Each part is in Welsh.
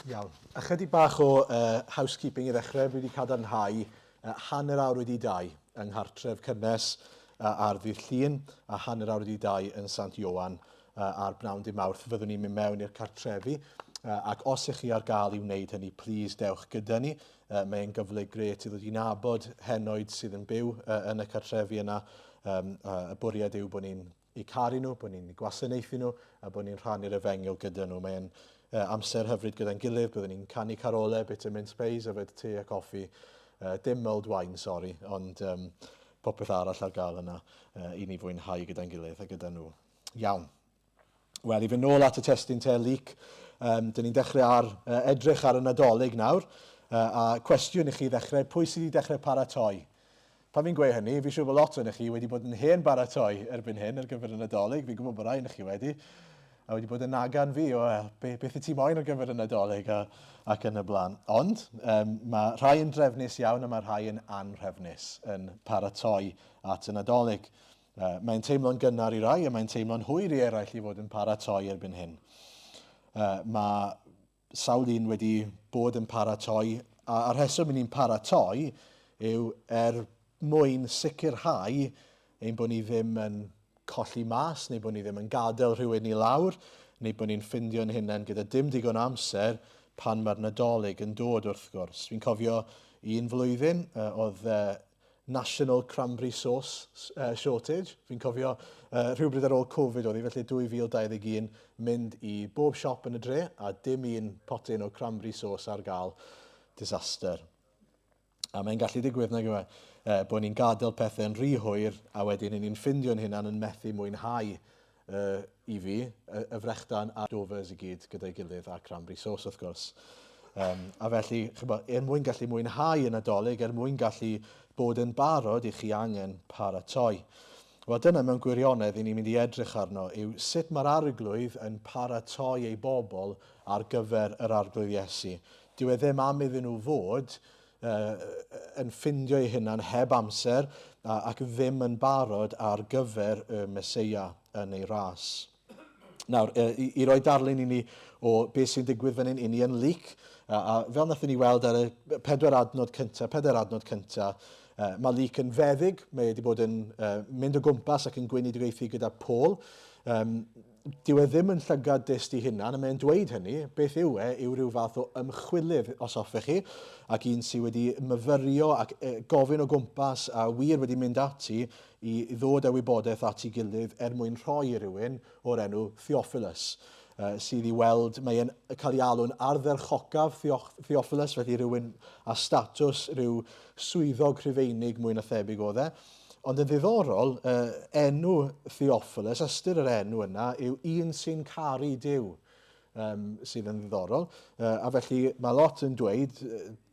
Iawn. Ychydig bach o uh, housekeeping i ddechrau. Fi wedi cadarnhau uh, 2:30 yng nghartref cynnes uh, ar ddydd Llun a 2:30 yn Sant Ioan uh, ar bnawn dy Mawrth. Fyddwn ni'n mynd mewn i'r cartrefi uh, ac os ych chi ar gael i wneud hynny, please dewch gyda ni. Uh, Mae'n gyfle gret i ddod i nabod henoed sydd yn byw uh, yn y cartrefi yna. Um, uh, y bwriad yw bod ni'n eu caru nhw, bod ni'n gwasanaethu nhw a bod ni'n rhannu'r efengyl gyda nhw. Mae'n uh, amser hyfryd gyda'n gilydd, byddwn ni'n canu carolau, bit of mince pies, yfed te a coffi. Uh, dim mulled wine, sorry, ond um, popeth arall ar gael yna uh, i ni fwynhau gyda'n gilydd a gyda nhw. Iawn. Wel, i fynd nôl at y testun te, Luc, um, dyn ni'n dechrau ar uh, edrych ar y Nadolig nawr, uh, a cwestiwn i chi ddechrau, pwy sydd wedi dechrau paratoi? Pan fi'n gweud hynny, fi'n siŵr bod lot o'n chi wedi bod yn hen baratoi erbyn hyn ar gyfer y Nadolig, fi'n gwybod bod rai o'n chi wedi, a wedi bod yn nagan fi, o, be, beth y ti moyn ar gyfer y Nadolig a, ac yn y blaen. Ond, um, mae rhai yn drefnus iawn a mae rhai yn anrhefnus yn paratoi at y Nadolig. Uh, mae'n teimlo'n gynnar i rai a mae'n teimlo'n hwyr i eraill i fod yn paratoi erbyn hyn. Uh, mae sawl un wedi bod yn paratoi, a, a'r rheswm i ni'n paratoi yw er mwyn sicrhau ein bod ni ddim yn colli mas, neu bod ni ddim yn gadael rhywun i lawr, neu bod ni'n ffindio'n hunain gyda dim digon o amser pan mae'r Nadolig yn dod wrth gwrs. Fi'n cofio un flwyddyn, uh, oedd uh, National Cranberry Sauce Shortage. Fi'n cofio uh, rhywbryd ar ôl Covid oedd hi, felly 2021, mynd i bob siop yn y dre a dim un potyn o cranberry sauce ar gael. Disaster. A mae'n gallu digwydd, nag yw e, bod ni'n gadael pethau'n rhy hwyr a wedyn ni'n ffindio'n hunan yn methu mwynhau uh, i fi, y, y frechdan a'r Dovers i gyd gyda'i gilydd a cranberry sauce wrth gwrs. Um, a felly, chybo, er mwyn gallu mwynhau y Nadolig, er mwyn gallu bod yn barod i chi angen paratoi. Wel, dyna mewn gwirionedd i ni'n mynd i edrych arno yw sut mae'r arglwydd yn paratoi ei bobl ar gyfer yr arglwydd Iesu. Dyw e ddim am iddyn nhw fod yn ffindio ei hunan heb amser ac ddim yn barod ar gyfer y Meseia yn ei ras. Nawr, i, i roi darlun i ni o beth sy'n digwydd fan hyn, i ni yn Luc, a, a fel nathon ni weld ar y pedwar adnod cyntaf, pedair adnod cyntaf, uh, mae Luc yn feddyg, mae wedi bod yn uh, mynd o gwmpas ac yn gweinidogaethu gyda Paul. Um, Dyw e ddim yn llygad dyst i hunan, a mae'n dweud hynny. Beth yw e yw rhyw fath o ymchwilydd, os hoffech chi, ac un sydd wedi myfyrio ac gofyn o gwmpas a wir wedi mynd ati i ddod â wybodaeth at ei gilydd er mwyn rhoi i rywun o'r enw Theophilus, sydd i weld, mae e'n cael ei alw'n ardderchocaf Theophilus, felly rhywun â statws rhyw swyddog Rhufeinig mwy na thebyg oedd e. Ond yn ddiddorol, enw Theophilus, ystyr yr enw yna yw un sy'n caru Duw, um, sydd yn ddiddorol. Uh, a felly mae lot yn dweud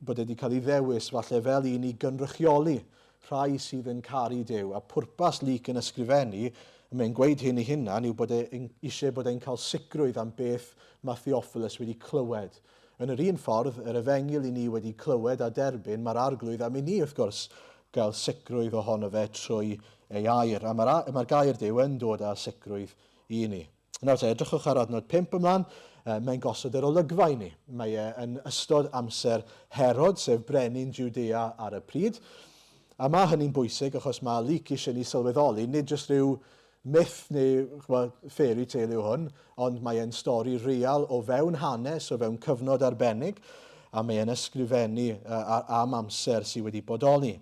bod e wedi cael ei ddewis falle fel un i gynrychioli rhai sydd yn caru Duw. A pwrpas Luc yn ysgrifennu, mae'n gweud hyn ei hunan, yw bod e eisiau bod e'n cael sicrwydd am beth mae Theophilus wedi clywed. Yn yr un ffordd, yr efengyl i ni wedi clywed a derbyn, mae'r arglwydd am i ni, wrth gwrs, gael sicrwydd ohono fe trwy ei air. A mae'r mae gair Duw yn dod â sicrwydd i ni. Nawr te, edrychwch ar adnod 5 ymlaen, mae'n gosod yr olygfa i ni. Mae e yn ystod amser Herod, sef brenin Judea ar y pryd. A mae hynny'n bwysig achos mae Luc eisiau ni sylweddoli, nid jyst rhyw myth neu ch'mod, fairy tale yw hwn, ond mae e'n stori real o fewn hanes, o fewn cyfnod arbennig, a mae e'n ysgrifennu am amser sydd wedi bodoli.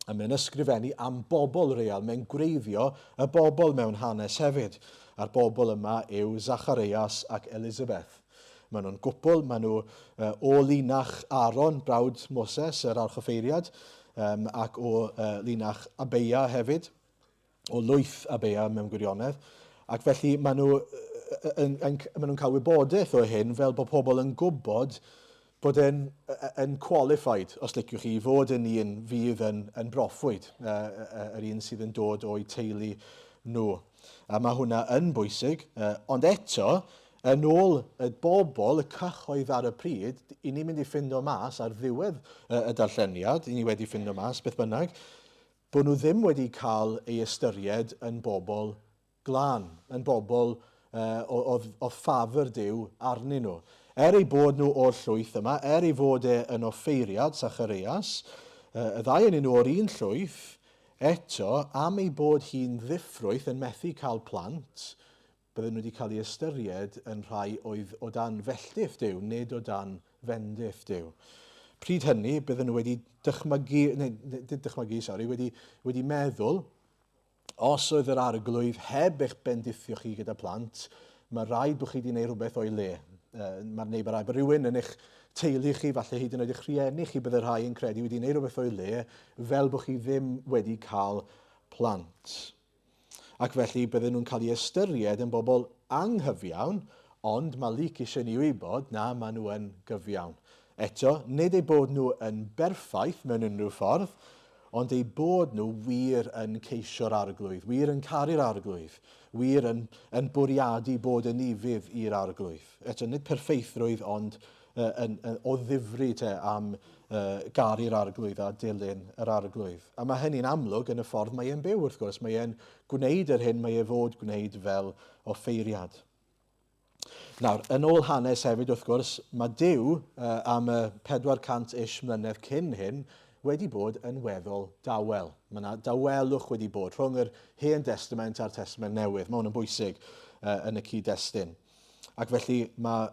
A mae'n ysgrifennu am bobl real, mae'n gwreiddio y bobl mewn hanes hefyd. A'r bobl yma yw Zacharias ac Elizabeth. Maen nhw'n gwpl, maen nhw uh, o linach Aaron, brawd Moses, yr archoffeiriad, um, ac o uh, linach Abeia hefyd. o lwyth Abeia mewn gwirionedd, ac felly maen nhw yn, yn, maen nhw'n cael wybodaeth o hyn fel bod pobl yn gwybod bod e'n yn qualified, os liciwch chi, i fod yn un fydd yn, yn broffwyd, yr un sydd yn dod o'u teulu nhw. A mae hwnna yn bwysig, ond eto, yn ôl y bobl, y cyhoedd ar y pryd, i ni'n mynd i ffindo mas ar ddiwedd y darlleniad, i ni wedi ffindo mas, beth bynnag, bod nhw ddim wedi cael ei ystyried yn bobl glân, yn bobl uh, oedd, oedd ffafr Duw arnyn nhw. Er eu bod nhw o'r llwyth yma, er ei fod e yn offeiriad, Sachareias, y ddau yn nhw o'r un llwyth, eto, am ei bod hi'n ddiffrwyth yn methu cael plant, bydden nhw wedi cael ei ystyried yn rhai oedd o dan felltith Duw, nid o dan fendith Duw. Pryd hynny, bydden nhw wedi dychmygu, neu nid dychmygu, sori, wedi, wedi meddwl, os oedd yr arglwydd heb eich bendithio chi gyda plant, mae rhaid bod chi wedi gwneud rhywbeth o'i le. Mae'r neu mae rhaid bod rhywun yn eich teulu chi, falle hyd yn oed eich rhieni chi, bydde rhai yn credu wedi gwneud rhywbeth o'i le, fel bod chi ddim wedi cael plant. Ac felly bydden nhw'n cael eu ystyried yn bobl anghyfiawn, ond mae Luc eisiau ni wybod, na, maen nhw yn gyfiawn. Eto, nid eu bod nhw yn berffaith mewn unrhyw ffordd, ond eu bod nhw wir yn ceisio'r Arglwydd, wir yn caru'r Arglwydd, wir yn, yn bwriadu bod yn ufudd i'r Arglwydd. Eto, nid perffeithrwydd, ond yn, yn, o ddifri te am uh, garu'r arglwydd a dilyn yr arglwydd. A mae hynny'n amlwg yn y ffordd mae e'n byw, wrth gwrs. Mae e'n gwneud yr hyn mae e fod gwneud fel offeiriad. Nawr, yn ôl hanes hefyd, wrth gwrs, mae Duw uh, am y 400-ish mlynedd cyn hyn wedi bod yn weddol dawel. Mae yna dawelwch wedi bod rhwng yr Hen Destament a'r Testament Newydd. Mae hwn yn bwysig uh, yn y cyd-destun. Ac felly mae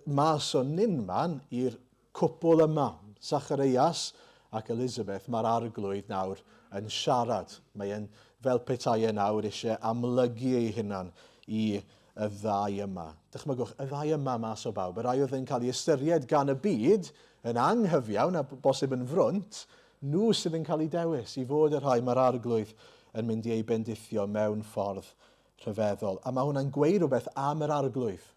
mas o nunman i'r cwpl yma, Sachareias ac Elizabeth, mae'r arglwydd nawr yn siarad. Mae e'n fel petai e nawr eisiau amlygu ei hunan i y ddau yma. Dychmygwch, y ddau yma mas o bawb, y rhai oedd yn cael ei ystyried gan y byd yn anghyfiawn a bosib yn frwnt, nhw sydd yn cael eu dewis i fod y rhai mae'r arglwydd yn mynd i eu bendithio mewn ffordd rhyfeddol. A mae hwnna'n gweud rhywbeth am yr arglwydd.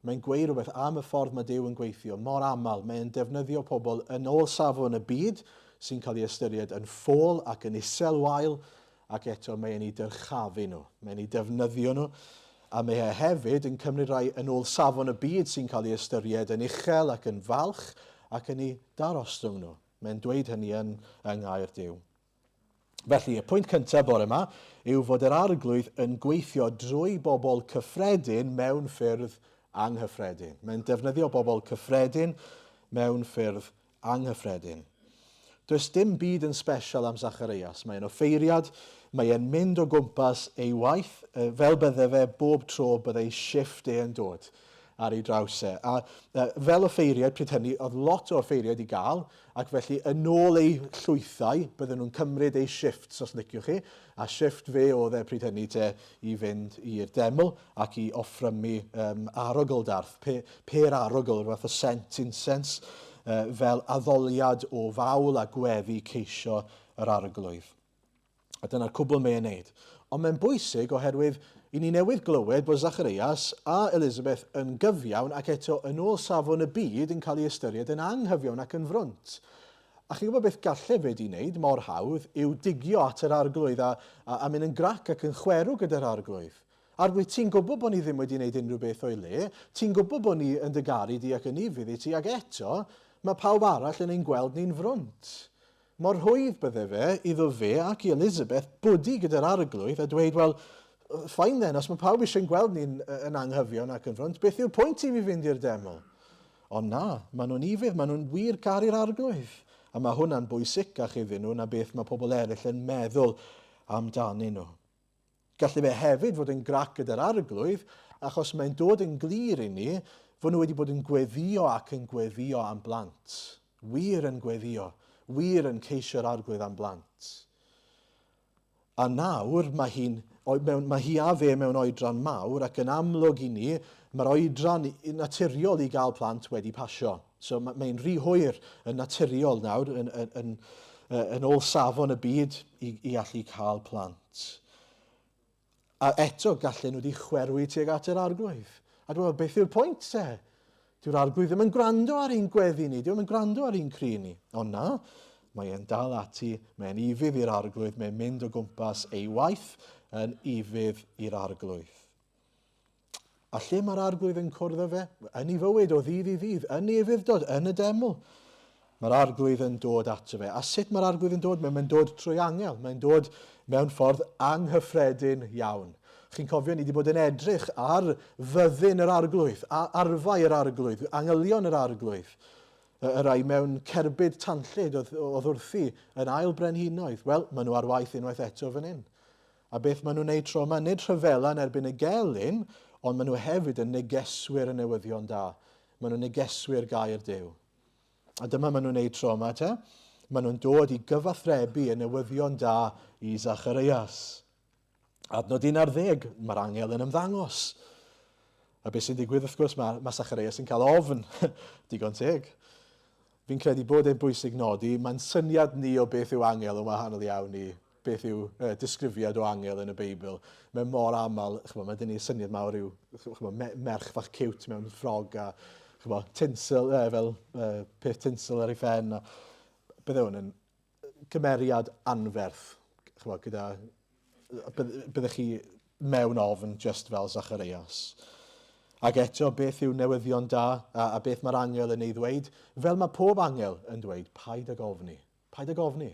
Mae'n gweud rhywbeth am y ffordd mae Duw yn gweithio. Mor aml, mae'n defnyddio pobl yn ôl safon y byd sy'n cael ei ystyried yn ffôl ac yn isel wael, ac eto mae'n eu dyrchafu nhw. Mae'n eu defnyddio nhw. A mae e hefyd yn cymryd rhai yn ôl safon y byd sy'n cael ei ystyried yn uchel ac yn falch ac yn eu darostwng nhw. Mae'n dweud hynny yn yng ngair Duw. Felly, y pwynt cyntaf bore yma yw fod yr Arglwydd yn gweithio drwy bobl cyffredin mewn ffyrdd anghyffredin. Mae'n defnyddio bobl cyffredin mewn ffyrdd anghyffredin. Does dim byd yn special am Zacharias. Mae'n offeiriad, mae e'n mynd o gwmpas ei waith fel bydde fe bob tro bydde ei shifft e yn dod ar ei draws e. A fel offeiriaid pryd hynny, oedd lot o offeiriaid i gael, Ac felly, yn ôl eu llwythau, bydden nhw'n cymryd eu shifts, os liciwch chi, a shifft fe oedd e pryd hynny te i fynd i'r deml ac i offrymu um, arogl darth, pe, pe'r arogl, rhywbeth o sent, incense, uh, fel addoliad o fawl a gweddi ceisio yr arglwydd. A dyna'r cwbl mae e'n neud. Ond mae'n bwysig oherwydd i ni newydd glywed bod Zacharias a Elizabeth yn gyfiawn ac eto yn ôl safon y byd yn cael ei ystyried yn anghyfiawn ac yn frwnt. A chi'n gwybod beth galle fe di wneud mor hawdd yw digio at yr arglwydd a, a, a mynd yn grac ac yn chwerw gyda'r arglwydd. Arglwydd, ti'n gwybod bod ni ddim wedi wneud unrhyw beth o'i le, ti'n gwybod bod ni yn dy garu di ac yn ufudd i ti, ac eto mae pawb arall yn ein gweld ni'n frwnt. Mor rhwydd bydde fe iddo fe ac i Elizabeth bwdu gyda'r arglwydd a dweud, wel, fine then, os mae pawb eisiau'n gweld ni'n yn anghyfion ac yn frwnt, beth yw'r pwynt i fi fynd i'r deml? Ond na, maen nhw'n ufudd, maen nhw'n wir garu'r arglwydd. A mae hwnna'n bwysicach iddyn nhw na beth mae pobl eraill yn meddwl amdanyn nhw. Gallai fe hefyd fod yn grac gyda'r arglwydd, achos mae'n dod yn glir i ni fod nhw wedi bod yn gweddïo ac yn gweddïo am blant. Wir yn gweddïo, wir yn ceisio'r arglwydd am blant. A nawr mae, hi'n, mewn, mae hi a fe mewn oedran mawr ac yn amlwg i ni, mae'r oedran naturiol i gael plant wedi pasio. So mae'n rhy hwyr yn naturiol nawr, yn, yn, yn, yn ôl safon y byd, i, i allu cael plant. A eto, gallen nhw wedi chwerwi tuag at yr arglwydd. A dwi'n meddwl, beth yw'r pwynt te? Dyw'r arglwydd ddim yn gwrando ar ein gweddi ni, dyw'n gwrando ar ein cri ni. Ond na, mae e'n dal ati, mae'n ufudd i'r arglwydd, mae'n mynd o gwmpas ei waith yn ufudd i'r arglwydd. A lle mae'r arglwydd yn cwrdd â fe? Yn ei fywyd o ddydd i ddydd, yn ei ufudd-dod, yn y deml. Mae'r arglwydd yn dod ato fe. A sut mae'r arglwydd yn dod? Mae'n dod trwy angel. Mae'n dod mewn ffordd anghyffredin iawn. Chi'n cofio ni wedi bod yn edrych ar fyddin yr arglwydd, a arfau yr arglwydd, angylion yr arglwydd, y rai mewn cerbyd tanllyd oedd, oedd wrthi yn ail brenhinoedd. Wel, maen nhw ar waith unwaith eto fan hyn. A beth maen nhw'n neud tro yma? Nid rhyfela yn erbyn y gelyn, ond maen nhw hefyd yn negeswyr y newyddion da. Maen nhw'n negeswyr gair Duw. A dyma maen nhw'n neud tro yma te. Maen nhw'n dod i gyfathrebu y newyddion da i Zacharias. Adnod 11, mae'r angel yn ymddangos. A beth sy'n digwydd, wrth gwrs, mae, mae Zacharias yn cael ofn. Digon teg. Fi'n credu bod e'n bwysig nodi, mae'n syniad ni o beth yw angel yn wahanol iawn i beth yw uh, disgrifiad o angel yn y Beibl. Mae mor aml, chymod, mae dyn ni syniad mawr yw chymod, me merch fach cute mewn ffrog a chymod, tinsel, uh, fel uh, peth tinsel ar ei phen. A, bydde hwn yn gymeriad anferth, chymod, gyda, byddech chi mewn ofn just fel Zacharias. Ac eto, beth yw newyddion da a, a beth mae'r angel yn ei ddweud? Fel mae pob angel yn dweud, paid ag ofni. Paid ag ofni.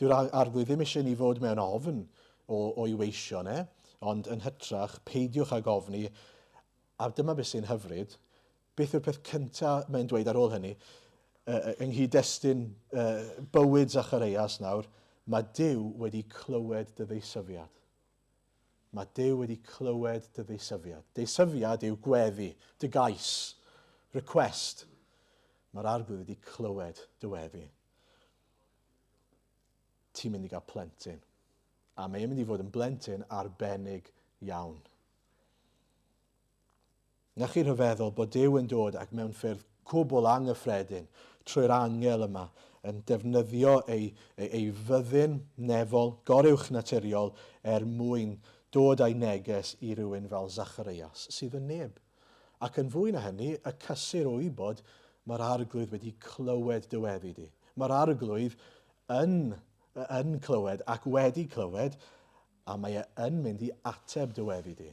Dyw'r arglwydd ddim eisiau ni fod mewn ofn o, o'i weision e, ond yn hytrach, peidiwch ag ofni. A dyma beth sy'n hyfryd, Beth yw'r peth cyntaf mae'n dweud ar ôl hynny? Yng nghyd-destun bywyd Zacharias nawr, mae Duw wedi clywed dy ddeisyfiad. Mae Duw wedi clywed dy ddeisyfiad. Deisyfiad yw gweddi, dy gais, request. Mae'r arglwydd wedi clywed dy weddi. Ti'n mynd i gael plentyn. A mae'n mynd i fod yn blentyn arbennig iawn. Na chi rhyfeddol bod Duw yn dod ac mewn ffyrdd cwbl anghyffredin trwy'r angel yma yn defnyddio ei, ei, ei fyddin nefol goruwchnaturiol er mwyn dod â'i neges i rywun fel Zacharias, sydd yn neb. Ac yn fwy na hynny, y cysur o wybod mae'r arglwydd wedi clywed dy weddi di. Mae'r arglwydd yn, yn clywed ac wedi clywed, a mae e yn mynd i ateb dy weddi di.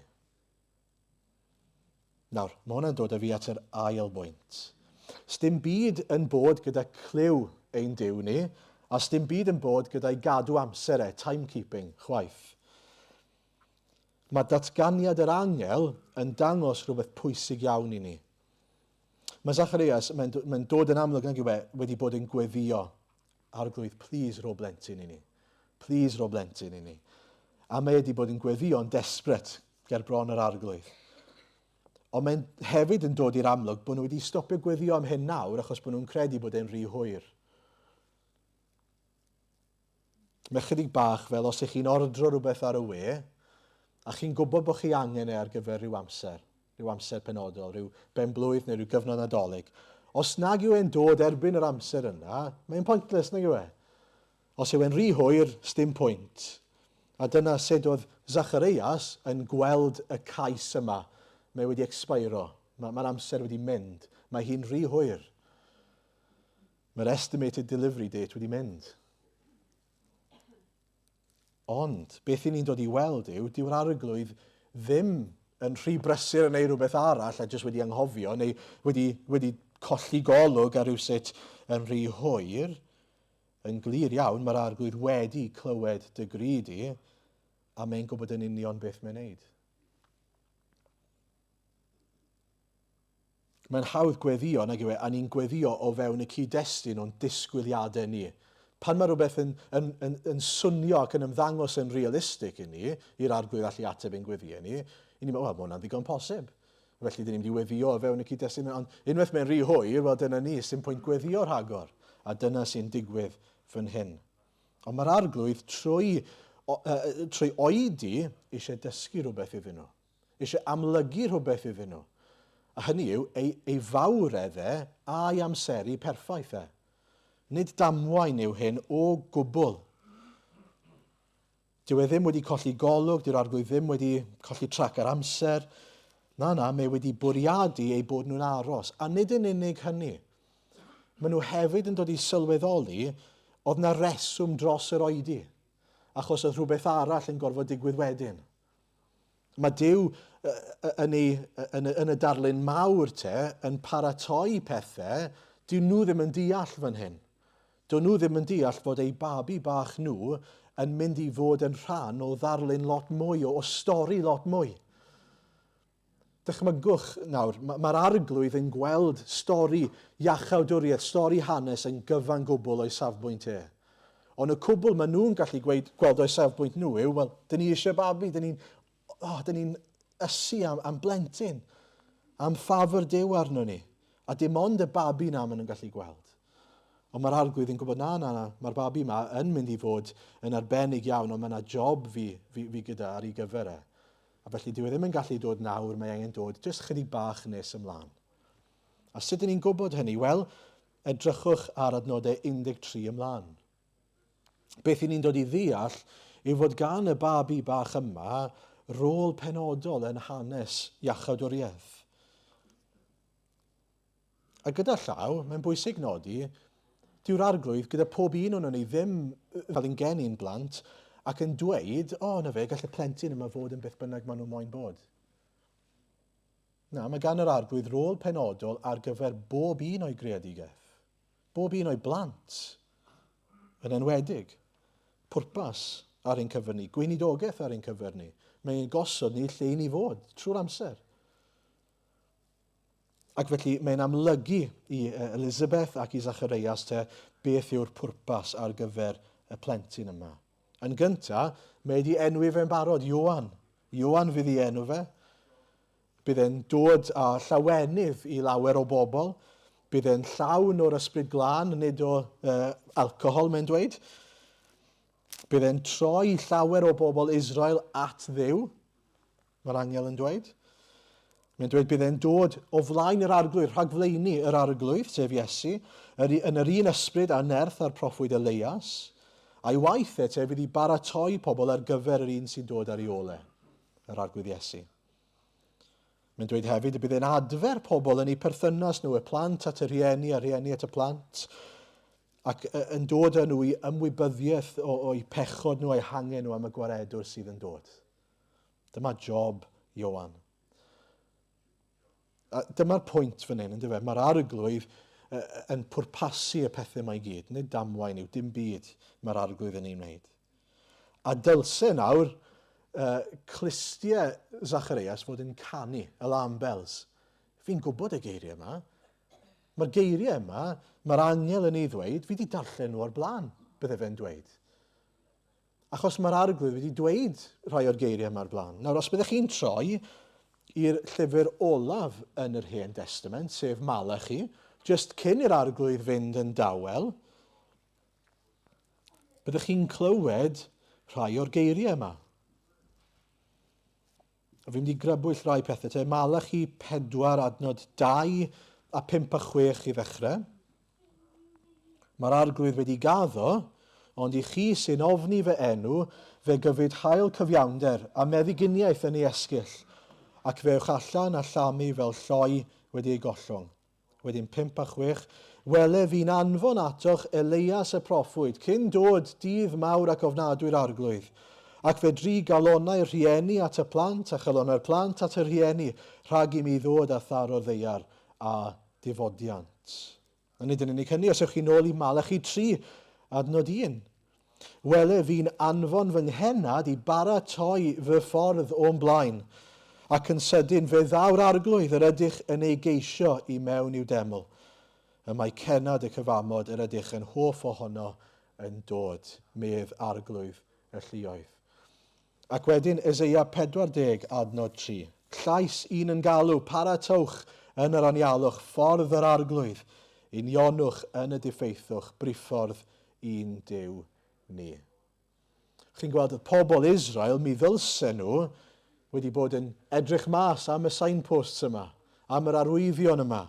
Nawr, mae hwnna'n dod â fi at yr ail bwynt. Sdim byd yn bod gyda clyw ein Duw ni, a sdim byd yn bod gyda'i gadw amser e, timekeeping, chwaith. Mae datganiad yr angel yn dangos rhywbeth pwysig iawn i ni. Mae Zacharias, mae'n mae dod yn amlwg nag yw e, wedi bod yn gweddio. Arglwydd, please rho blentyn i ni. Please rho blentyn i ni. A mae wedi bod yn gweddio'n desperate ger bron yr arglwydd. Ond mae'n hefyd yn dod i'r amlwg bod nhw wedi stopio gweddio am hyn nawr achos bod nhw'n credu bod e'n rhy hwyr. Mae chydig bach fel os ych chi'n ordro rhywbeth ar y we a chi'n gwybod bod chi angen e ar gyfer rhyw amser, rhyw amser penodol, rhyw ben-blwydd neu rhyw gyfnod nadolig. Os nag yw e'n dod erbyn yr amser yna, mae'n pointless, nag yw e? Os yw e'n rhy hwyr, sdim pwynt. A dyna sut oedd Zacharias yn gweld y cais yma. Mae wedi expeiro. Mae'r mae amser wedi mynd. Mae hi'n rhy hwyr. Mae'r estimated delivery date wedi mynd. Ond, beth i ni'n dod i weld yw, dyw'r arglwydd ddim yn rhy brysur yn ei rhywbeth arall a jyst wedi anghofio neu wedi, wedi colli golwg ar rhywsut yn rhy hwyr. Yn glir iawn, mae'r Arglwydd wedi clywed dy gri di, a mae'n gwybod yn union beth mae'n neud. Mae'n hawdd gweddio, nag yw e, a ni'n gweddio o fewn y cyd-destun o'n disgwyliadau ni. Pan mae rhywbeth yn, yn, yn, yn swnio ac yn ymddangos yn realistig i ni, i'r arglwydd allu ateb ein gweddiau ni, i ni'n meddwl, wel, mae hwnna'n ddigon posib. Felly, dyn ni'n mynd i weddio o fewn y cyd-destun, ond unwaith mae'n rhy hwyr, wel dyna ni, sy'n pwynt gweddio rhagor. A dyna sy'n digwydd fan hyn. Ond mae'r arglwydd trwy, o, uh, trwy oedi eisiau dysgu rhywbeth iddyn nhw. Eisiau amlygu rhywbeth iddyn nhw. A hynny yw, ei, ei fawredd e a'i amseru perffaith e. Nid damwain yw hyn o gwbl. Dyw e ddim wedi colli golwg, dyw'r arglwydd ddim wedi colli trac ar amser. Na, na, mae wedi bwriadu eu bod nhw'n aros. A nid yn unig hynny. Maen nhw hefyd yn dod i sylweddoli oedd na reswm dros yr oedi, achos oedd rhywbeth arall yn gorfod digwydd wedyn. Mae Duw yn, ei, yn, yn y darlun mawr te yn paratoi pethau, dyw nhw ddim yn deall fan hyn. Dyn nhw ddim yn deall fod eu babi bach nhw yn mynd i fod yn rhan o ddarlun lot mwy, o stori lot mwy. Dychmygwch nawr, mae'r arglwydd yn gweld stori iachawdwriaeth, stori hanes yn gyfan gwbl o'i safbwynt e. Ond y cwbl maen nhw'n gallu gweud, gweld o'i safbwynt nhw yw, wel, dyn ni eisiau babi, dyn ni'n oh, dyn ni'n ysu am, am blentyn, am ffafr Duw arno ni. A dim ond y babi na maen nhw'n gallu gweld. Ond mae'r arglwydd yn gwybod, na, na, na, mae'r babi yma yn mynd i fod yn arbennig iawn, ond mae yna job fi, fi, fi gyda ar ei gyfer e. A felly dyw e ddim yn gallu dod nawr, mae angen dod jyst chydig bach nes ymlaen. A sut ydyn ni'n gwybod hynny? Wel, edrychwch ar adnodau 13 ymlaen. Beth i ni'n dod i ddeall yw fod gan y babi bach yma rôl penodol yn hanes iachawdwriaeth. A gyda llaw, mae'n bwysig nodi, dyw'r arglwydd gyda pob un o'n ni ddim fel yn geni'n blant ac yn dweud, o, oh, na fe, gall y plentyn yma fod yn beth bynnag maen nhw moyn bod. Na, mae gan yr arglwydd rôl penodol ar gyfer bob un o'i greadigaeth. Bob un o'i blant, yn enwedig. Pwrpas ar ein cyfer ni, gweinidogaeth ar ein cyfer ni. Mae'n gosod ni lle i ni fod trwy'r amser. Ac felly mae'n amlygu i Elizabeth ac i Zacharias te beth yw'r pwrpas ar gyfer y plentyn yma. Yn gynta, mae wedi enwi fe'n barod, Ioan. Ioan fydd ei enw fe. Bydd e'n dod â llawenydd i lawer o bobl. Bydd e'n llawn o'r ysbryd glân, nid o uh, alcohol, mae'n dweud. Bydd e'n troi llawer o bobl Israel at Dduw. Mae'r angel yn dweud. Mae'n dweud bydd e'n dod o flaen yr arglwydd, rhagflaenu yr arglwydd, sef Iesu, yr, yn yr un ysbryd a nerth a'r proffwyd Elias, a'i waith e te fydd i baratoi pobl ar gyfer yr un sy'n dod ar ei ôl e, yr arglwydd Iesu. Mae'n dweud hefyd y bydd e'n adfer pobl yn eu perthynas nhw, y plant at y rhieni a'r rhieni at y plant, ac yn dod â nhw i ymwybyddiaeth o'u pechod nhw a'u hangen nhw am y gwaredwr sydd yn dod. Dyma job Ioan. A dyma'r pwynt fan hyn, yndyfe? Mae'r arglwydd yn pwrpasu y pethau mae i gyd. Nid damwain yw, dim byd mae'r arglwydd yn ei wneud. A dylse nawr uh, clustiau Zacharias fod yn canu, alarm bells. Fi'n gwybod y geiriau yma. Mae'r geiriau yma, mae'r angel yn ei ddweud, fi wedi darllen nhw o'r blaen, bydde fe'n dweud. Achos mae'r arglwydd wedi dweud rhai o'r geiriau yma o'r blaen. Nawr, os byddech chi'n troi i'r llyfr olaf yn yr Hen Destament, sef Malachi, jyst cyn i'r arglwydd fynd yn dawel, byddech chi'n clywed rhai o'r geiriau yma. A fi'n mynd i grybwyll rai pethau te. Malachi 4 adnod 2 a 5 a 6 i ddechrau. Mae'r arglwydd wedi gaddo, ond i chi sy'n ofni fy enw, fe gyfyd hael cyfiawnder a meddyginiaeth yn ei esgyll, ac fe ewch allan a llamu fel lloi wedi ei gollwng. Wedyn 5 a 6, Wele fi'n anfon atoch Eleias y proffwyd, cyn dod dydd mawr ac ofnadwy'r arglwydd. Ac fe dri galonnau'r rhieni at y plant, a chalonnau'r plant at y rhieni, rhag i mi ddod a tharo'r ddaear â difodiant. A nid yn unig hynny, os ewch chi nôl i Malachi 3, adnod 1. Wele fi'n anfon fy nghennad i baratoi fy ffordd o'm blaen, ac yn sydyn fe ddaw'r arglwydd yr ydych yn ei geisio i mewn i'w deml. Y mae cennad y cyfamod yr ydych yn hoff ohono yn dod, medd arglwydd y lluoedd. Ac wedyn Eseia 40 adnod 3. Llais un yn galw, paratowch yn yr anialwch ffordd yr arglwydd, unionwch yn y diffeithwch briffordd i'n Duw ni. Chi'n gweld y pobl Israel, mi ddylsen nhw wedi bod yn edrych mas am y signposts yma, am yr arwyddion yma.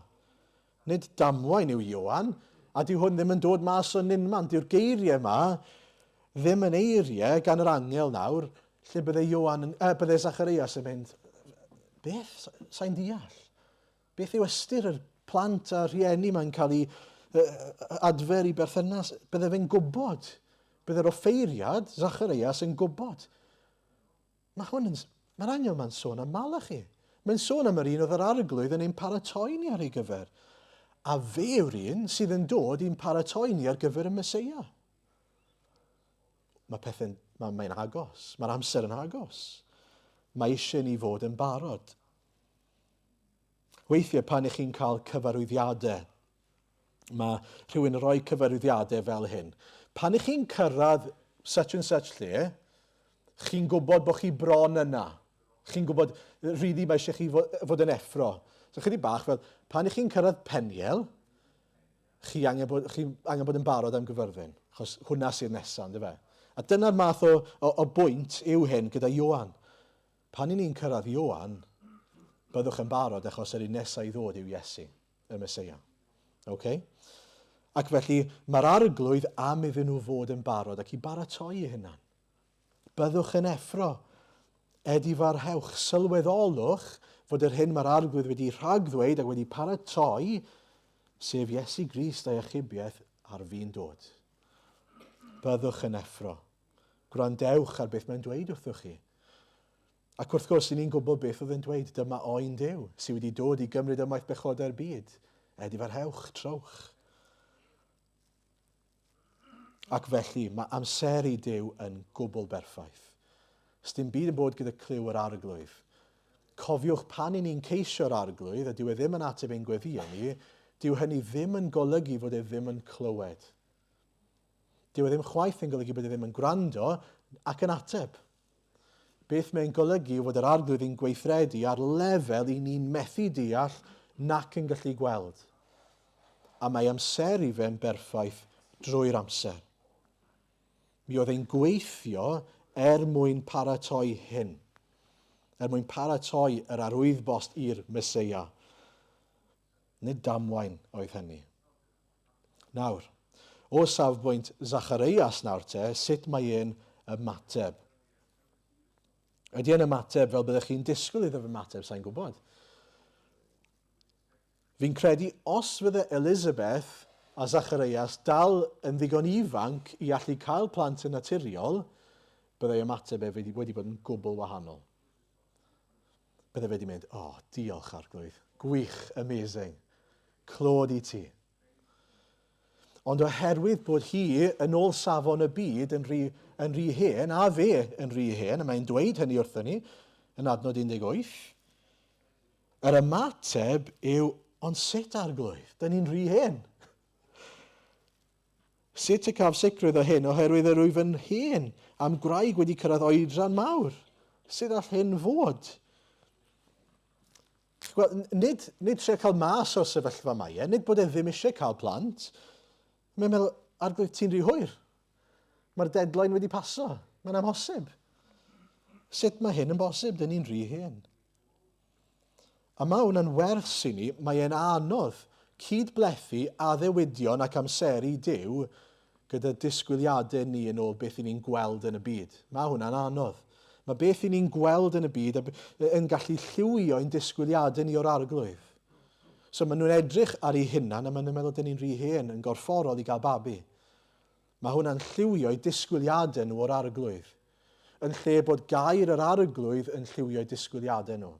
Nid damwain yw Ioan, a dyw hwn ddim yn dod mas o nunman. Dyw'r geiriau yma ddim yn eiriau gan yr angel nawr, lle bydde, Ioan, bydde Zacharias yn mynd, beth? Sa'n deall. Beth yw ystyr yr plant a rhieni mae'n cael ei adfer i berthynas? Bydde fe'n gwybod. Bydde'r offeiriad, Zacharias, yn gwybod. Mae hwn yn... Mae'r angel ma'n sôn am Malachi. Mae'n sôn am yr un oedd yr arglwydd yn ein paratoi ni ar ei gyfer. A fe yw'r un sydd yn dod i'n paratoi ni ar gyfer y Meseia. Mae pethau'n, mae, mae'n agos, mae'r amser yn agos. Mae eisiau ni fod yn barod. Weithiau pan ych chi'n cael cyfarwyddiadau, mae rhywun yn rhoi cyfarwyddiadau fel hyn. Pan ych chi'n cyrraedd such and such lle, chi'n gwybod bod chi bron yna. Chi'n gwybod, rili mae eisiau chi fod yn effro. So chydig bach fel, pan ych chi'n cyrraedd Peniel, chi angen bod, chi angen bod yn barod am Gyfyrddin, achos hwnna sydd nesaf, ynddo fe? A dyna'r math o, o, o bwynt yw hyn gyda Ioan. Pan i ni'n cyrraedd Ioan, byddwch yn barod achos yr un nesaf i ddod yw Iesu, y Meseia. Okay? Ac felly mae'r arglwydd am iddyn nhw fod yn barod ac i baratoi eu hunan. Byddwch yn effro. Edifarhewch, sylweddolwch fod yr hyn mae'r Arglwydd wedi rhagddweud ac wedi paratoi, sef Iesu Grist a'i achubiaeth, ar fin dod. Byddwch yn effro. Gwrandewch ar beth mae'n dweud wrthych chi. Ac wrth gwrs, i ni'n gwybod beth oedd yn dweud, dyma oen Duw, sydd wedi dod i gymryd ymaith bechodau'r byd. Edifarhewch, trowch. Ac felly, mae amseru Duw yn gwbl berffaith. Sdim byd yn bod gyda clyw yr arglwydd. Cofiwch pan i ni'n ceisio'r arglwydd, a dyw e ddim yn ateb ein gweddïau ni, dyw hynny ddim yn golygu fod e ddim yn clywed. Dyw e ddim chwaith yn golygu bod e ddim yn gwrando ac yn ateb. Beth mae'n golygu yw fod yr Arglwydd yn gweithredu ar lefel i ni'n methu deall nac yn gallu gweld. A mae amseru fe'n berffaith drwy'r amser. Mi oedd e'n gweithio er mwyn paratoi hyn, er mwyn paratoi yr arwyddbost i'r Meseia. Nid damwain oedd hynny. Nawr, o safbwynt Zachareias nawr te, sut mae e'n ymateb? Ydy e'n ymateb fel byddech chi'n disgwyl iddo fe ymateb, sa'n gwybod. Fi'n credu os fydde Elizabeth a Zachareias dal yn ddigon ifanc i allu cael plant yn naturiol, byddai ymateb e wedi bod yn gwbl wahanol. Bydde fe wedi mynd, o, oh, diolch arglwydd, gwych, amazing, clod i ti. Ond oherwydd bod hi, yn ôl safon y byd, yn rhy, yn rhy hen, a fe yn rhy hen, a mae'n dweud hynny wrthyn ni, yn adnod 18, yr ymateb yw, ond sut arglwydd? Dyn ni'n rhy hen. Sut y caf sicrwydd o hyn, oherwydd yr wyf yn hen, a'm gwraig wedi cyrraedd oedran mawr? Sut all hyn fod? Wel, nid, nid trio cael mas o'r sefyllfa mae e, nid bod e ddim eisiau cael plant. Mae'n meddwl, arglwydd, ti'n rhy hwyr. Mae'r deadline wedi paso. Mae'n amhosib. Sut mae hyn yn bosib? Dyn ni'n rhy hen. A mae hwnna'n wers i ni, mae e'n anodd cyd-blethu addewidion ac amseru Duw gyda disgwyliadau ni yn ôl beth i ni'n gweld yn y byd. Mae hwnna'n anodd. Mae beth i ni'n gweld yn y byd yn gallu lliwio ein disgwyliadau ni o'r arglwydd. So maen nhw'n edrych ar eu hunan a maen nhw'n meddwl dyn ni'n rhy hen yn gorfforol i gael babi. Mae hwnna'n lliwio'u disgwyliadau nhw o'r arglwydd, yn lle bod gair yr arglwydd yn lliwio'u disgwyliadau nhw.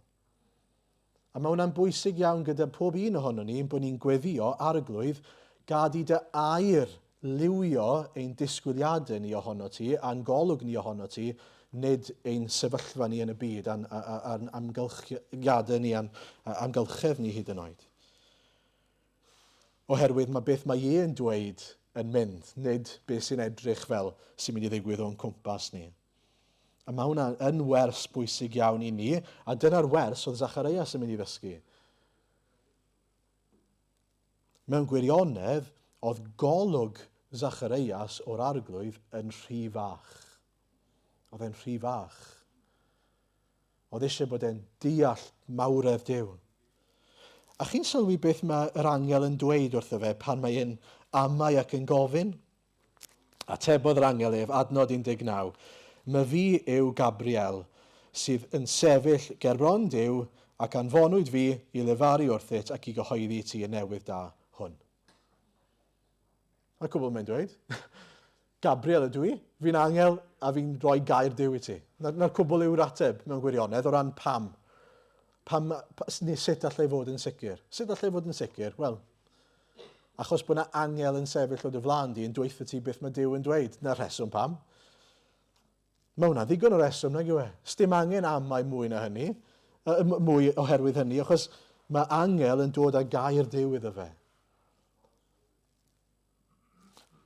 A mae hwnna'n bwysig iawn gyda pob un ohono ni, bod ni'n gweddio, arglwydd, gad i dy air liwio ein disgwyliadau ni ohono ti, a'n golwg ni ohono ti, nid ein sefyllfa ni yn y byd, a'n, a'n amgylchiadau ni, a'n amgylchedd ni hyd yn oed. Oherwydd mae beth mae e'n dweud yn mynd, nid beth sy'n edrych fel sy'n mynd i ddigwydd o'n cwmpas ni. A mae hwnna yn wers bwysig iawn i ni, a dyna'r wers oedd Zacharias yn mynd i ddysgu. Mewn gwirionedd, oedd golwg Zacharias o'r arglwydd yn rhy fach. Oedd e'n rhy fach. Oedd eisiau bod e'n deall mawredd Duw. A chi'n sylwi beth mae yr angel yn dweud wrtho fe pan mae e'n amau ac yn gofyn? Atebodd yr angel ef, adnod 19, My fi yw Gabriel, sydd yn sefyll ger bron Duw, ac anfonwyd fi i lefaru wrthyt ac i gyhoeddi i ti y newydd da hwn. A'r cwbl mae'n dweud. Gabriel ydw i, fi'n angel a fi'n rhoi gair Duw i ti. Na'r na cwbl yw'r ateb mewn gwirionedd o ran pam. Pam, pa, neu sut allai fod yn sicr? Sut allai fod yn sicr? Wel, achos bod yna angel yn sefyll o dy flaen di yn dweutha ti beth mae Duw yn dweud. Na'r rheswm pam. Mae hwnna ddigon o reswm, nag yw e? Sdim angen amau mwy na hynny, mwy oherwydd hynny, achos mae angel yn dod â gair Duw iddo fe.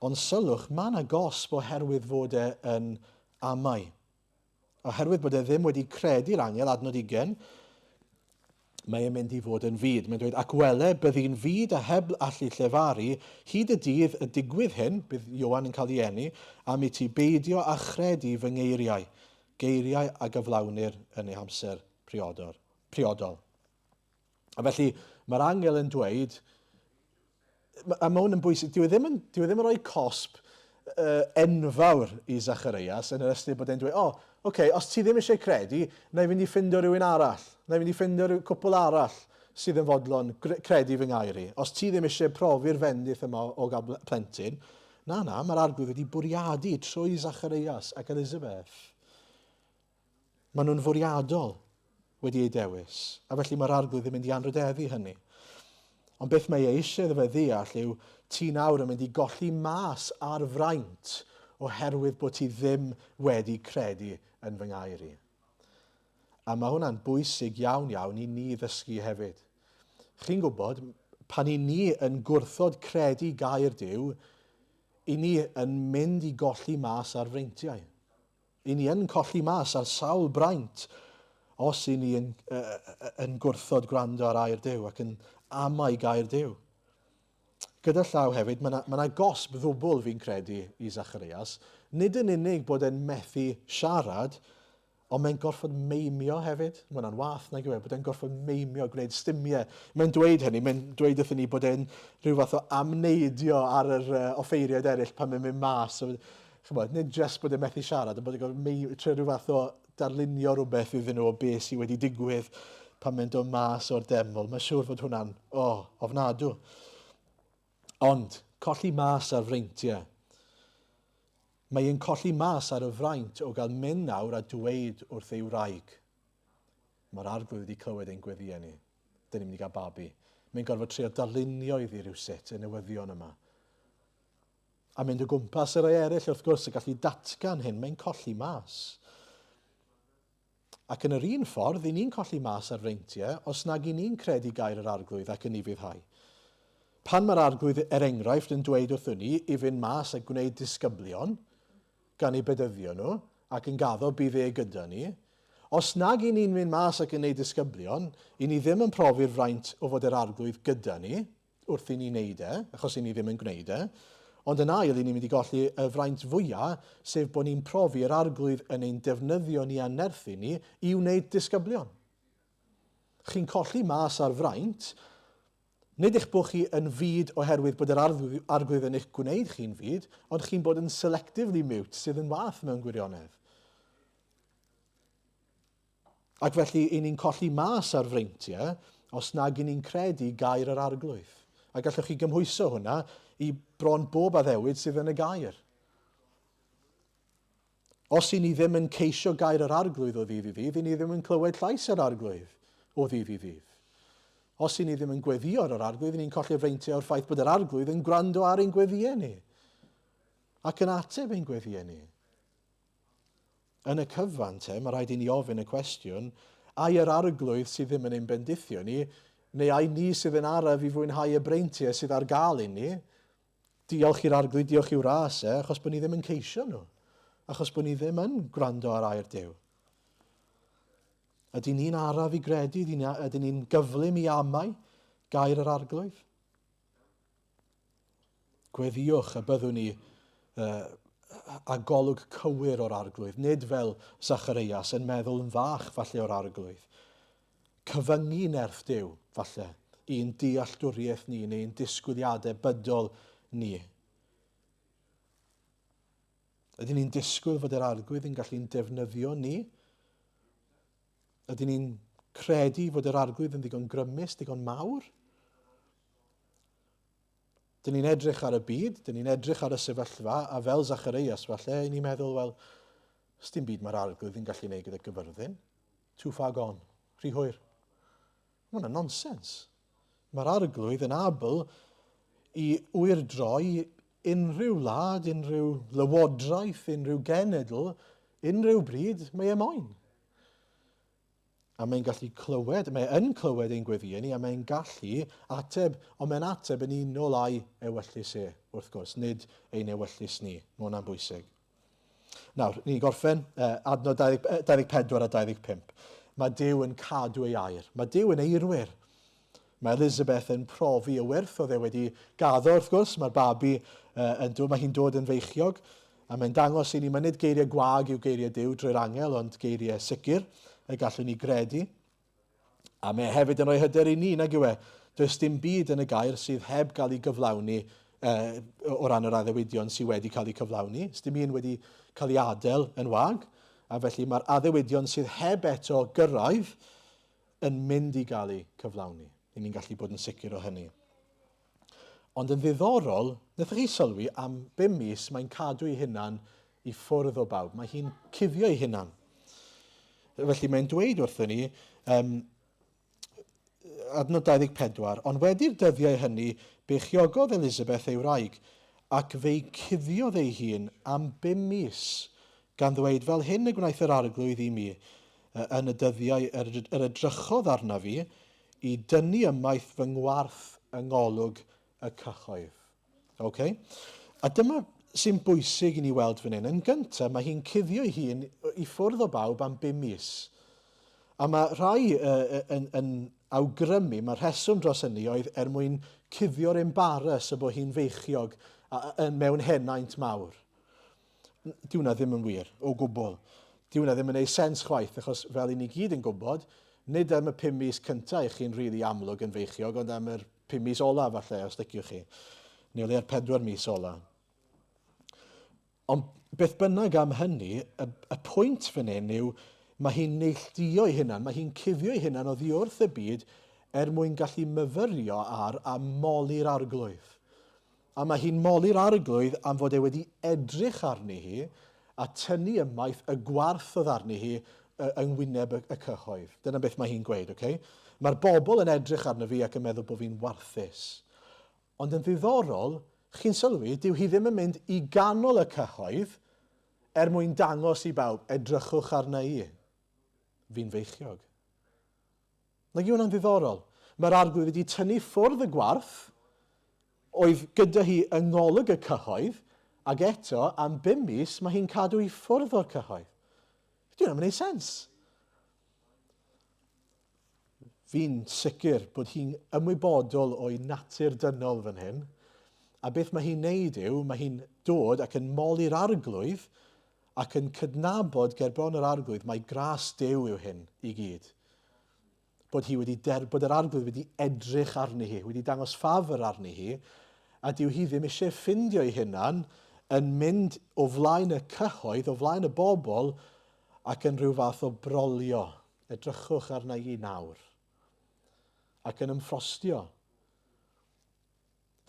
Ond sylwch, mae yna gosb oherwydd fod e yn amau. Oherwydd bod e ddim wedi credu'r angel, adnod 20, mae e'n mynd i fod yn fud. Mae'n dweud, ac wele, byddi'n fud a heb allu llefaru, hyd y dydd y digwydd hyn, bydd Ioan yn cael ei eni, am i ti beidio â chredu fy ngeiriau, geiriau a gyflawnir yn eu hamser priodol. priodol. A felly mae'r angel yn dweud, a mae hwn yn bwysig, dyw e ddim yn, dyw e ddim yn rhoi cosb enfawr i Zacharias yn yr ystyr bod e'n dweud, o, oh, oce, okay, os ti ddim eisiau credu, na i fynd i ffindo rhywun arall, na i fynd i ffindo rhyw cwpl arall sydd yn fodlon credu fy ngair i. Os ti ddim eisiau profi'r fendith yma o gael plentyn, na, na, mae'r arglwydd wedi bwriadu trwy Zacharias ac Elizabeth. Maen nhw'n fwriadol wedi eu dewis, a felly mae'r arglwydd yn mynd i anrhydeddu hynny. Ond beth mae e eisiau iddo fe ddeall yw ti nawr yn mynd i golli mas ar fraint oherwydd bod ti ddim wedi credu yn fy ngair i. A mae hwnna'n bwysig iawn iawn i ni ddysgu hefyd. Chi'n gwybod, pan i ni yn gwrthod credu gair Duw, i ni yn mynd i golli mas ar freintiau. I ni yn colli mas ar sawl braint os i ni yn, uh, yn gwrthod gwrando ar air Duw ac yn amau gair Duw. Gyda llaw hefyd, mae yna ma gosb ddwbl fi'n credu i Zacharias. Nid yn unig bod e'n methu siarad, ond mae'n gorfod meimio hefyd. Mae hwnna'n wath nag yw e, bod e'n gorfod meimio, gwneud stumiau. Mae'n dweud hynny, mae'n dweud wrthyn ni bod e'n rhyw fath o amneidio ar yr offeiriaid eraill pan mae'n mynd mas. So, chymod, nid jyst bod e'n methu siarad, ond bod e'n gorfod mei- trio rhyw fath o darlunio rhywbeth iddyn nhw o beth sydd wedi digwydd pan mae'n dod mas o'r deml. Mae'n siŵr fod hwnna'n, o, oh, ofnadw. Ond, colli mas ar freintiau. Mae e'n colli mas ar y fraint o gael mynd nawr a dweud wrth ei wraig. Mae'r arglwydd wedi clywed ein gweddïau ni. Dyn ni'n mynd i gael babi. Mae'n gorfod trio darlunio iddi rhywsut y newyddion yma. A mynd o gwmpas y rhai eraill, wrth gwrs, y gallu datgan hyn, mae'n colli mas. Ac yn yr un ffordd, i ni'n colli mas ar freintiau os nag i ni'n credu gair yr arglwydd ac yn ufuddhau. Pan mae'r arglwydd, er enghraifft, yn dweud wrthwn ni i fynd mas a gwneud disgyblion, gan eu bedyddio nhw, ac yn gaddo bydd e gyda ni, os nag i ni'n mynd mas ac yn gwneud disgyblion, i ni ddim yn profi'r fraint o fod yr arglwydd gyda ni, wrth i ni wneud e, achos i ni ddim yn gwneud e. Ond yn ail, i ni'n mynd i golli y fraint fwya, sef bod ni'n profi yr arglwydd yn ein defnyddio ni a'n nerthu ni i wneud disgyblion. Chi'n colli mas ar fraint, nid eich bod chi yn fud oherwydd bod yr arglwydd yn eich gwneud chi'n fud, ond chi'n bod yn selectively mute, sydd yn wath mewn gwirionedd. Ac felly, i ni'n colli mas ar freintiau os nag i ni'n credu gair yr arglwydd. A gallwch chi gymhwyso hwnna i bron bob addewid sydd yn y gair. Os i ni ddim yn ceisio gair yr arglwydd o ddydd i ddydd, i ni ddim yn clywed llais yr arglwydd o ddydd i ddydd. Os i ni ddim yn gweddio ar yr arglwydd, i ni'n colli'r freintiau o'r ffaith bod yr arglwydd yn gwrando ar ein gweddïau ni ac yn ateb ein gweddïau ni. Yn y cyfan te, mae rhaid i ni ofyn y cwestiwn, ai yr Arglwydd sydd ddim yn ein bendithio ni, neu ai ni sydd yn araf i fwynhau y breintiau sydd ar gael i ni? Diolch i'r Arglwydd, diolch i'w ras e, achos bod ni ddim yn ceisio nhw, achos bod ni ddim yn gwrando ar air Duw. Ydy ni'n araf i gredu? Ydy ni'n gyflym i amau gair yr Arglwydd? Gweddïwch y byddwn ni uh, a golwg cywir o'r arglwydd, nid fel Zacharias yn meddwl yn fach falle o'r arglwydd. Cyfyngu nerth Duw, falle, i'n dealltwriaeth ni neu'n disgwyliadau bydol ni. Ydyn ni'n disgwyl fod yr arglwydd yn gallu'n defnyddio ni? Ydyn ni'n credu fod yr arglwydd yn ddigon grymus, digon mawr? Dyn ni'n edrych ar y byd, dyn ni'n edrych ar y sefyllfa, a fel Zacharias falle, i ni'n meddwl, wel, dim byd mae'r arglwydd yn gallu gwneud gyda gyfyrddin. Too far gone. Rhy hwyr. Mae hwnna'n nonsens. Mae'r arglwydd yn abl i wyrdroi unrhyw wlad, unrhyw lywodraeth, unrhyw genedl Unrhyw bryd mae e moyn. A mae'n gallu clywed, mae yn clywed ein gweddïau ni, a mae'n gallu ateb, ond mae'n ateb yn unol â'i ewyllys e, wrth gwrs, nid ein ewyllys ni. Mae hwnna'n bwysig. Nawr, ni'n gorffen adnod 20, 24 a 25. Mae Duw yn cadw ei air. Mae Duw yn eirwyr. Mae Elizabeth yn profi y wyrth oedd e wedi gaddo, wrth gwrs. Mae'r babi uh, yn dod, mae hi'n dod yn feichiog. A mae'n dangos i ni, mae nid geiriau gwag yw geiriau Duw drwy'r angel, ond geiriau sicr y gallwn ni gredu. A mae e hefyd yn rhoi hyder i ni, nag yw e? Does dim byd yn y gair sydd heb gael ei gyflawni uh, o ran yr addewidion sydd wedi cael eu cyflawni. Dim un wedi cael ei adael yn wag, a felly mae'r addewidion sydd heb eto gyrraedd yn mynd i gael eu cyflawni. Ni'n ni'n gallu bod yn sicr o hynny. Ond yn ddiddorol, wnaethoch chi sylwi am bum mis mae'n cadw ei hunan i ffwrdd o bawb. Mae hi'n cuddio ei hunan. Felly mae'n dweud wrthyn ni, um, adnod 24, ond wedi'r dyddiau hynny, beichiogodd Elizabeth ei wraig, ac fe'i cuddiodd ei hun am bum mis, gan ddweud, fel hyn y gwnaeth yr arglwydd i mi, yn y dyddiau yr, yr edrychodd arnaf fi, i dynnu ymaith fy ngwarth yng ngolwg y cyhoedd. Okay? A dyma sy'n bwysig i ni weld fan hyn. Yn gyntaf, mae hi'n cuddio ei hun i ffwrdd o bawb am bum mis. A mae rhai uh, yn, yn awgrymu, mae rheswm dros hynny oedd er mwyn cuddio'r embarras y bod hi'n feichiog a, a, mewn henaint mawr. Dyw hwnna ddim yn wir, o gwbl. Dyw hwnna ddim yn ei sens chwaith, achos fel i ni gyd yn gwybod, nid am y pum mis cyntaf i chi'n rili really amlwg yn feichiog, ond am yr pum mis ola falle, os liciwch chi. Neu o leia'r pedwar mis ola. Ond beth bynnag am hynny, y, y pwynt fan hyn yw mae hi'n neilltuo ei hunan, mae hi'n cuddio ei hunan oddi wrth y byd er mwyn gallu myfyrio ar a moli'r arglwydd. A mae hi'n moli'r Arglwydd am fod e wedi edrych arni hi a tynnu ymaith y gwarth oedd arni hi yng ngwyneb y, y cyhoedd. Dyna beth mae hi'n gweud, okay? Mae'r bobl yn edrych arno fi ac yn meddwl bod fi'n warthus. Ond yn ddiddorol, chi'n sylwi, dyw hi ddim yn mynd i ganol y cyhoedd er mwyn dangos i bawb, edrychwch arna i. Fi'n feichiog. Nag yw hwnna'n ddiddorol? Mae'r Arglwydd wedi tynnu ffwrdd y gwarth oedd gyda hi yng ngolwg y cyhoedd, ac eto, am bum mis, mae hi'n cadw i ffwrdd o'r cyhoedd. Dyw hwnna'n gwneud sens. Fi'n sicr bod hi'n ymwybodol o'i natur dynol fan hyn, a beth mae hi'n neud yw, mae hi'n dod ac yn moli'r arglwydd ac yn cydnabod ger bron yr arglwydd mai gras Duw yw hyn i gyd. Bod, hi wedi der, bod yr arglwydd wedi edrych arni hi, wedi dangos ffafr arni hi, a dyw hi ddim eisiau ffindio ei hunan yn mynd o flaen y cyhoedd, o flaen y bobl, ac yn rhyw fath o brolio. Edrychwch arna i nawr. Ac yn ymffrostio.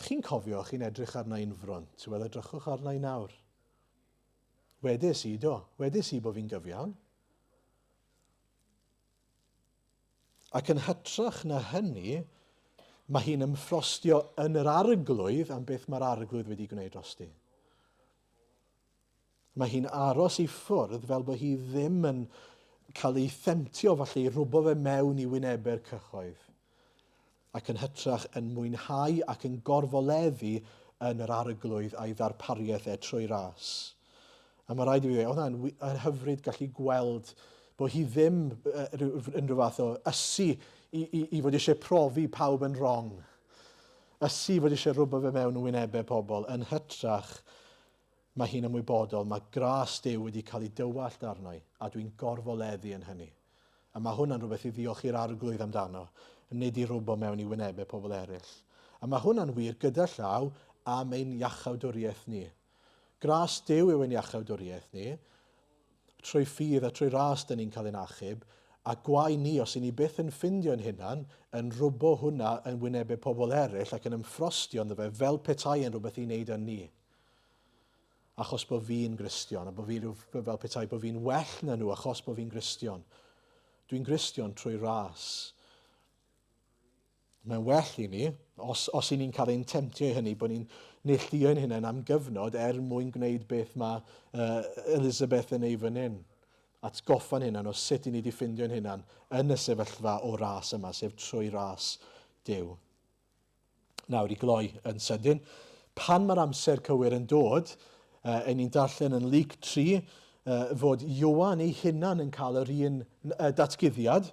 Chi'n cofio chi'n edrych arna i'n frwnt? Wel, edrychwch arna i nawr. Wedes i, do. Wedes i bod fi'n gyfiawn. Ac yn hytrach na hynny, mae hi'n ymffrostio yn yr arglwydd am beth mae'r arglwydd wedi gwneud drosti. Mae hi'n aros i ffwrdd fel bod hi ddim yn cael ei themtio falle i rwbo fe mewn i wynebau'r cyhoedd. Ac yn hytrach yn mwynhau ac yn gorfoleddu yn yr arglwydd a'i ddarpariaeth e trwy ras. A mae rhaid i fi ddweud, oedd hwnna'n hyfryd gallu gweld bod hi ddim yn rhyw fath o ysu i, i, i fod eisiau profi pawb yn wrong. Ysu fod eisiau rwbo fe mewn yn wynebau pobl. Yn hytrach, Mae hi'n ymwybodol, mae gras Duw wedi cael ei dywallt arno i, a dwi'n gorfoleddu yn hynny. A mae hwnna'n rhywbeth i ddiolch i'r Arglwydd amdano, nid i rwbo mewn i wynebau pobl eraill. A mae hwnna'n wir gyda llaw am ein iachawdwriaeth ni. Gras Duw yw ein iachawdwriaeth ni. Trwy ffydd a trwy ras dyn ni'n cael ein achub, a gwae ni os y'n ni byth yn ffindio'n hunan yn rwbo hwnna yn wynebau pobl eraill ac yn ymffrostio ynddo fe fel petai e'n rhywbeth i wneud â ni. Achos bod fi'n Gristion, a bod fi rhyw, fel petai bod fi'n well na nhw achos bod fi'n Gristion. Dwi'n Gristion trwy ras. Mae'n well i ni, os, os i ni'n cael ein temtio i hynny, bod ni'n neilltuo ein hunain am gyfnod er mwyn gwneud beth mae Elizabeth yn ei fan hyn. Atgoffa'n hunan o sut i ni wedi ffindio'n hunan yn y sefyllfa o ras yma, sef trwy ras Duw. Nawr, i gloi yn sydyn, pan mae'r amser cywir yn dod, uh, ni'n darllen yn Luc 3 uh, fod Ioan ei hunan yn cael yr un uh, datguddiad,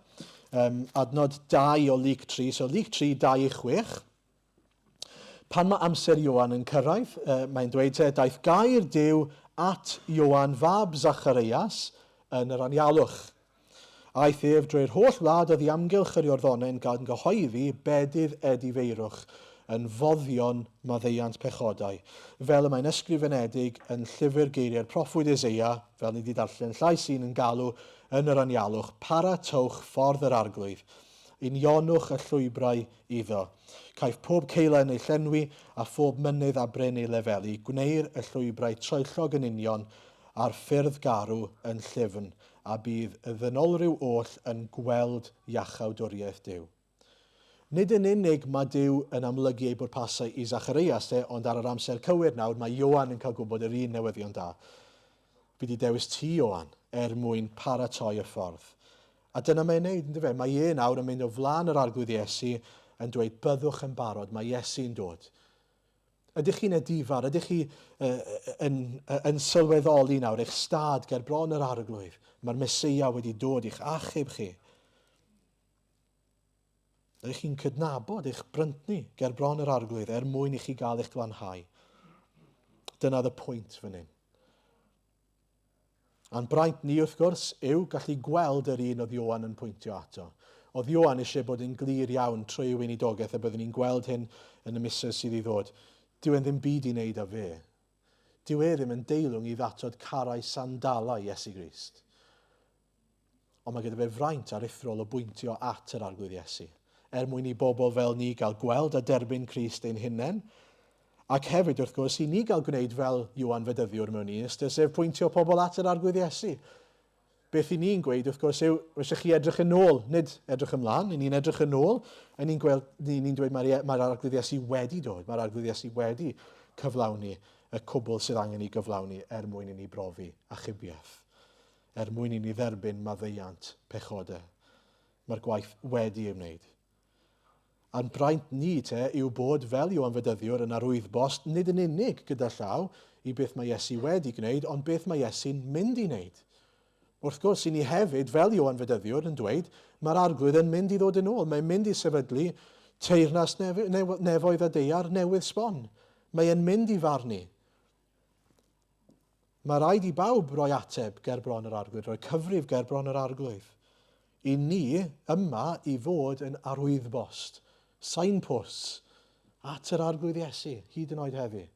um, adnod 2 o Luc 3, so Luc 3, 2 i 6. Pan mae amser Ioan yn cyrraedd, uh, mae'n dweud te, daeth gair Duw at Ioan fab Zacharias yn yr anialwch. Aeth ef drwy'r holl wlad oddi amgylch yr Iorddonen gan gyhoeddi bedydd edifeirwch yn foddion maddeuant pechodau, fel y mae'n ysgrifenedig yn llyfr geiriau'r proffwyd Eseia, fel ni 'di darllen, llais un yn galw yn yr anialwch, Paratowch ffordd yr Arglwydd, unionwch y llwybrau iddo. Caiff pob ceulan ei llenwi, a phob mynydd a bryn ei lefelu, gwneir y llwybrau troellog yn union, a'r ffyrdd garw yn llyfn, a bydd y ddynolryw oll yn gweld iachawdwriaeth Duw. Nid yn unig mae Duw yn amlygu ei bwrpasau i Zachareias te, ond ar yr amser cywir nawr mae Ioan yn cael gwybod yr un newyddion da. Fi di dewis ti, Ioan, er mwyn paratoi y ffordd. A dyna mae'n neud, ynddo fe? Mae e nawr yn mynd o flaen yr Arglwydd Iesu yn dweud, byddwch yn barod, mae Iesu'n dod. Ydych chi'n edifar? Ydych chi yn, yn sylweddoli nawr eich stad ger bron yr arglwydd? Mae'r Meseia wedi dod i'ch achub chi. Ydych chi'n cydnabod eich bryntni ger bron yr arglwydd er mwyn i chi gael eich glanhau? Dyna y pwynt fan hyn. A'n braint ni, wrth gwrs, yw gallu gweld yr un oedd Ioan yn pwyntio ato. Oedd Ioan eisiau bod yn glir iawn trwy ei weinidogaeth a byddwn ni'n gweld hyn yn y misoedd sydd i ddod. Dyw e'n ddim byd i wneud â fe. Dyw e ddim yn deilwng i ddatod carau sandalau Iesu Grist. Ond mae gyda fe fraint aruthrol o bwyntio at yr Arglwydd Iesu, er mwyn i bobl fel ni gael gweld a derbyn Crist ein hunain, ac hefyd, wrth gwrs, i ni gael gwneud fel Ioan Fedyddiwr mewn un ystyr, sef pwyntio pobl at yr Arglwydd Iesu. Beth i ni'n gweud, wrth gwrs, yw, eisiau chi edrych yn ôl, nid edrych ymlaen, i ni'n edrych yn ôl, a ni'n gweld, ni'n dweud mae'r mae Arglwydd Iesu wedi dod, mae'r Arglwydd Iesu wedi cyflawni y cwbl sydd angen i gyflawni er mwyn i ni brofi achubiaeth. er mwyn i ni dderbyn maddeuant pechodau. Mae'r gwaith wedi ei wneud. A'n braint ni te yw bod fel Ioan Fedyddiwr yn arwyddbost nid yn unig gyda llaw i beth mae Iesu wedi gwneud, ond beth mae Iesu'n mynd i wneud. Wrth gwrs, i ni hefyd, fel Ioan Fedyddiwr yn dweud, mae'r Arglwydd yn mynd i ddod yn ôl. Mae'n mynd i sefydlu teyrnas nefoedd a daear newydd sbon. Mae e'n mynd i farnu. Mae rhaid i bawb roi ateb ger bron yr Arglwydd, rhoi cyfrif ger bron yr Arglwydd. I ni yma i fod yn arwyddbost, signposts, at yr Arglwydd Iesu, hyd yn oed heddi.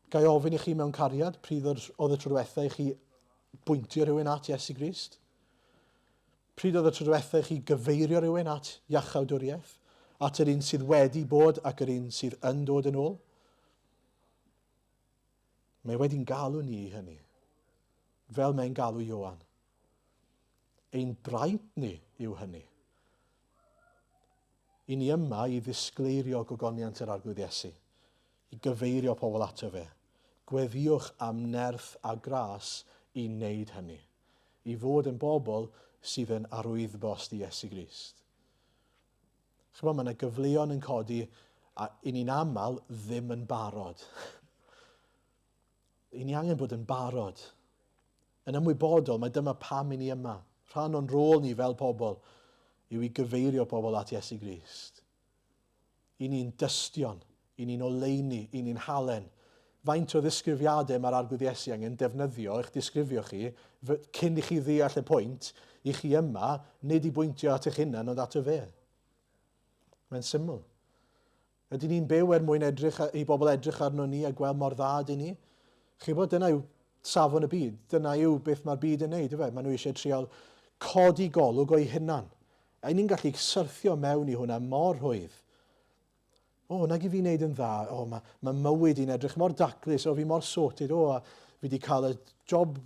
Ga i ofyn i chi mewn cariad, pryd oedd y tro diwetha i chi bwyntio rhywun at Iesu Grist? Pryd oedd y tro diwetha i chi gyfeirio rhywun at iachawdwriaeth? At yr un sydd wedi bod ac yr un sydd yn dod yn ôl? Mae wedi'n galw ni i hynny, fel mae'n galw Ioan. Ein braint ni yw hynny. I ni yma i ddisgleirio gogoniant yr Arglwydd Iesu, i gyfeirio pobl ato fe. Gweddïwch am nerth a gras i wneud hynny, i fod yn bobl sydd yn arwyddbost i Iesu Grist. Chymod, mae yna gyfleon yn codi a i ni'n aml ddim yn barod. I ni angen bod yn barod. Yn ymwybodol, mae dyma pam i ni yma. Rhan o'n rôl ni fel pobl yw i gyfeirio pobl at Iesu Grist. I ni'n dystion, i ni'n oleuni, i ni'n halen. Faint o ddisgrifiadau mae'r Arglwydd Iesu angen defnyddio i'ch disgrifio chi cyn i chi ddeall y pwynt i chi yma, nid i bwyntio at eich hunan, ond ato fe. Mae'n syml. Ydyn ni'n byw er mwyn edrych, i bobl edrych arno ni a gweld mor dda ydyn ni? Chi bod, dyna yw safon y byd. Dyna yw beth mae'r byd yn neud, yfe? Maen nhw eisiau trial codi golwg o'i hunan. A ni'n gallu syrthio mewn i hwnna mor rhwydd. O, nag i fi wneud yn dda. O, mae, mae mywyd i'n edrych mor daclus. O, fi mor sorted. O, a fi wedi cael y job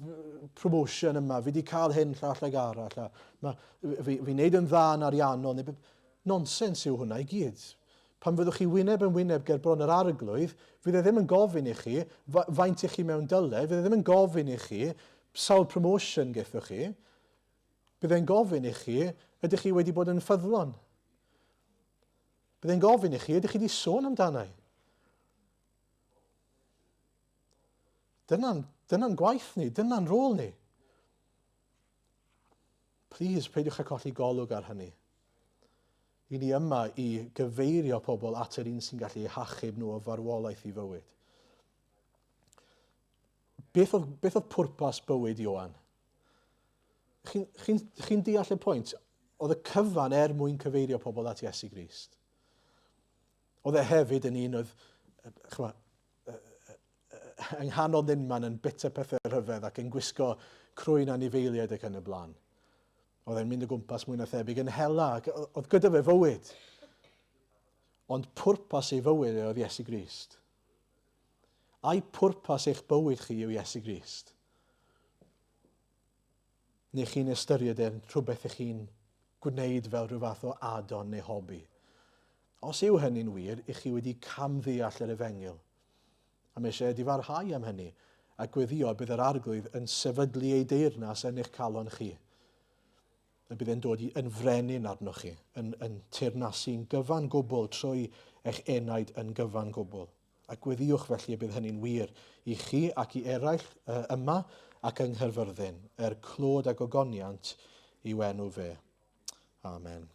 promotion yma. Fi wedi cael hyn, llall ag arall. A ma, fi, fi wneud yn dda yn ariannol. Neu, Nonsens yw hwnna i gyd. Pan fyddwch chi wyneb yn wyneb ger bron yr arglwydd, fydd e ddim yn gofyn i chi faint i chi mewn dyled, fydd e ddim yn gofyn i chi sawl promotion gethwch chi. Bydd e'n gofyn i chi, ydych chi wedi bod yn ffyddlon? Bydd e'n gofyn i chi, ydych chi wedi sôn amdana i? Dyna'n dyna gwaith ni, dyna'n rôl ni. Please, peidiwch â colli golwg ar hynny. I ni yma i gyfeirio pobl at yr un sy'n gallu eu hachub nhw o farwolaeth i fywyd. Beth oedd, beth oedd pwrpas bywyd Ioan? Chi'n chi, chi deall y pwynt? Oedd y cyfan er mwyn cyfeirio pobl at Iesu Grist. Oedd e hefyd yn un oedd, chwa, yng nghanol unman yn bita pethau rhyfedd ac yn gwisgo crwyn anifeiliaid ac yn y blaen. Oedd e'n mynd o gwmpas mwy na thebyg yn hela ac oedd gyda fe fywyd. Ond pwrpas ei fywyd e oedd Iesu Grist. Ai pwrpas eich bywyd chi yw Iesu Grist? Neu chi'n ystyried e'n rhywbeth ych chi'n gwneud fel rhyw fath o add-on neu hobi? Os yw hynny'n wir, ych chi wedi camddeall yr efengyl. A mae eisiau edifarhau am hynny, a gweddio bydd yr Arglwydd yn sefydlu ei deyrnas yn eich calon chi. Y bydd e'n dod i yn frenin arnoch chi, yn, yn teyrnasu'n gyfan gwbl trwy eich enaid yn gyfan gwbl. A gweddïwch felly y bydd hynny'n wir i chi ac i eraill yma ac yng Nghaerfyrddin, er clod a gogoniant i'w enw fe. Amen.